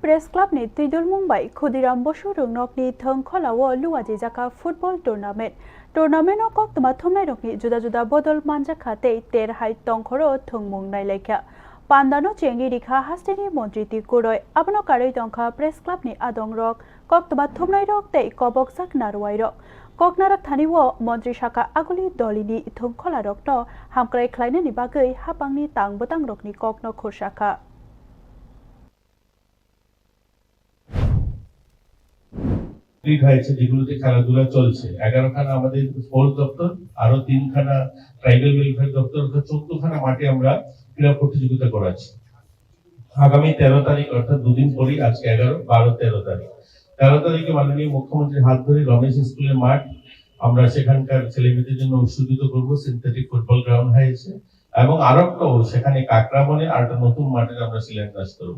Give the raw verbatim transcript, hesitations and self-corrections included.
Press Club ni twidulmung bai Khudiram Bosu Rungnokni thwngkholao luajijak kha football tournament. Tournament o koktwma thumnairokni juda juda bodol manjak kha tei ter hai tongkhoro thwngmung nailaikha. Pandano chengwi rikha hasteni montri Tiku Roy. Abono karwi tongkha Press Club ni adongrok, koktwma thumnairok tei kobokjak narwuairok. Koknarak thani o montri sakha aguli dolini thwngkholarokno hamkrai khlainani bagwi hapangni tang bwtangrokni kokno khursakha. Complete হয়েছে, যেগুলোতে খেলাধুলা চলছে। এগারো খানা আমাদের স্পোর্টস দপ্তর, আরো তিনখানা ট্রাইবাল ওয়েলফেয়ার দপ্তর, অর্থাৎ চোদ্দ খানা মাঠে আমরা ক্রীড়া প্রতিযোগিতা করাচ্ছি। আগামী তেরো তারিখ, অর্থাৎ দুদিন পরেই, আজকে এগারো, বারো, তেরো তারিখ, তেরো তারিখে মাননীয় মুখ্যমন্ত্রীর হাত ধরে রমেশ স্কুলের মাঠ আমরা সেখানকার ছেলেমেয়েদের জন্য উৎসর্গিত করব, সিনথেটিক ফুটবল গ্রাউন্ড হয়েছে, এবং আরেকটাও সেখানে কাকরাবনে আরেকটা নতুন মাঠের আমরা শিলান্যাস করব।